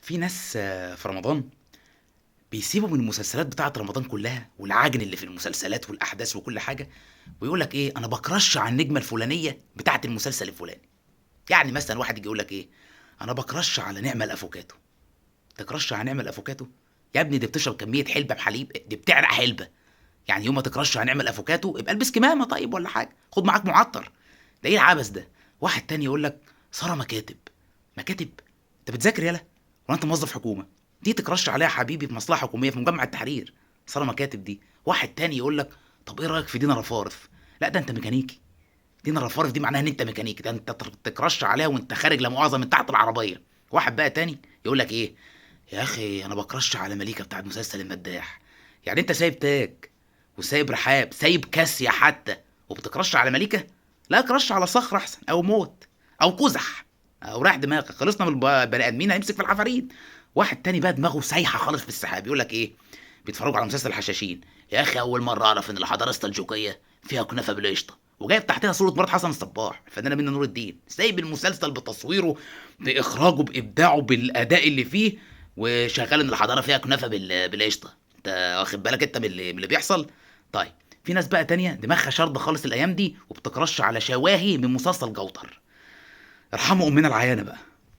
في ناس في رمضان بيسيبوا من المسلسلات بتاعه رمضان كلها والعجن اللي في المسلسلات والاحداث وكل حاجة، ويقول لك ايه، انا ب crush على النجمة الفلانية بتاعه المسلسل الفلاني. يعني مثلا واحد يجي يقول لك ايه، انا ب crush على نعمه الافوكاتو. ت crush على نعمه الافوكاتو؟ يا ابني دي بتشرب كمية حلبة بحليب، دي بتعرق حلبة. يعني يوم ما ت crush على نعمه الافوكاتو يبقى البس كمامه طيب ولا حاجة، خد معاك معطر. ده ايه العبث ده؟ واحد تاني يقول لك ساره مكاتب. مكاتب؟ انت بتذاكر يالا ولا انت موظف حكومة؟ دي ت crush عليها حبيبي في مصلحة حكومية في مجمع التحرير، ساره مكاتب دي. واحد تاني يقول لك طب ايه رايك في دينا رفارف؟ لا ده انت ميكانيكي. دينا رفارف دي معناها ان انت ميكانيكي، ده انت ت crush عليها وانت خارج لا مؤاخذة من تحت العربية. واحد بقى تاني يقول لك ايه، يا اخي انا ب crush على مليكة بتاعت مسلسل المداح. يعني انت سايب تاج وسايب رحاب، سايب كاسيا حتى، وبت crush على مليكة؟ لا crush على صخرة احسن، او موت، او قزح، او رايح دماغك. خلصنا من البني ادمين، هيمسك في العفاريت. واحد تاني بقى دماغه سايحه خالص في السحاب، يقول لك ايه، بيتفرجوا على مسلسل الحشاشين، يا اخي اول مرة اعرف ان الحضارة السلجوقيه فيها كنافه بالقشطه، وجايب تحتها صوره مرات حسن الصباح الفنانة منى نور الدين. سايب المسلسل بتصويره باخراجه بابداعه بالاداء اللي فيه، وشغال ان الحضارة فيها كنافه بالقشطه. انت واخد بالك انت من اللي بيحصل؟ طيب في ناس بقى تانية دماغها شارده خالص الايام دي، وبت crush على شواهي من مسلسل جوتر. ارحموا امنا العيانه بقى.